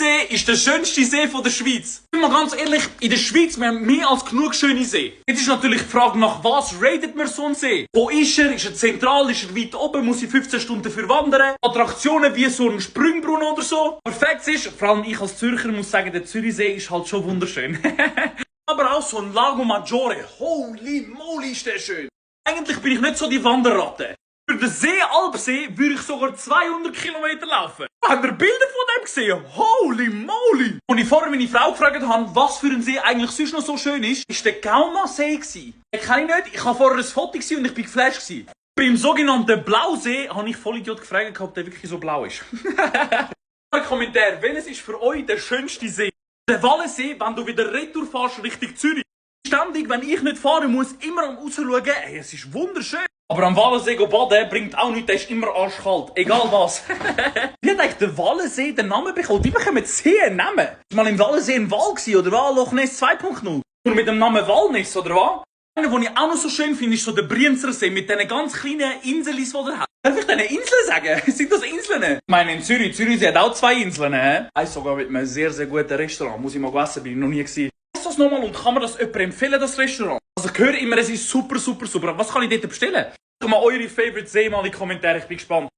See ist der schönste See von der Schweiz. Ich bin mal ganz ehrlich, in der Schweiz wir haben mehr als genug schöne See. Jetzt ist natürlich die Frage, nach was ratet man so einen See? Wo ist er? Ist er zentral? Ist er weit oben? Muss ich 15 Stunden dafür wandern? Attraktionen wie so ein Sprüngbrunnen oder so? Perfekt ist, vor allem ich als Zürcher muss sagen, der Zürichsee ist halt schon wunderschön. Aber auch so ein Lago Maggiore. Holy moly, ist der schön. Eigentlich bin ich nicht so die Wanderratte. Für den See Alpsee würde ich sogar 200 Kilometer laufen. Habt ihr Bilder von dem gesehen? Holy moly! Und ich vorher meine Frau gefragt habe, was für ein See eigentlich sonst noch so schön ist, ist der Gauma-See gewesen. Den kenne ich nicht. Ich habe vorher ein Foto gesehen und ich bin geflasht gewesen. Beim sogenannten Blausee habe ich Vollidiot gefragt, ob der wirklich so blau ist. Kommentar, welches ist für euch der schönste See? Der Wallensee, wenn du wieder retour fährst Richtung Zürich. Ständig, wenn ich nicht fahren muss, immer am rausschauen. Ey, es ist wunderschön. Aber am Wallensee baden bringt auch nichts, der ist immer arschkalt. Egal was. Wie hat eigentlich der Wallensee den Namen bekommen? Wie bekommen Sie einen Namen? Ist mal im Wallensee ein Wal gewesen, oder was? Loch Ness 2.0? Und mit dem Namen Walness, oder was? Einer, den ich auch noch so schön finde, ist so der Brienzersee mit diesen ganz kleinen Inseln, die er hat. Darf ich diesen Inseln sagen? Sind das Inseln? Ich meine, in Zürich hat auch 2 Inseln. Eins sogar mit einem sehr, sehr guten Restaurant. Muss ich mal essen, bin ich noch nie gewesen. Was ist das nochmal und kann man das jemandem empfehlen, das Restaurant? Also ich höre immer, es ist super, super, super. Was kann ich dort bestellen? Schreibt mal eure Favorite See mal in die Kommentare, ich bin gespannt.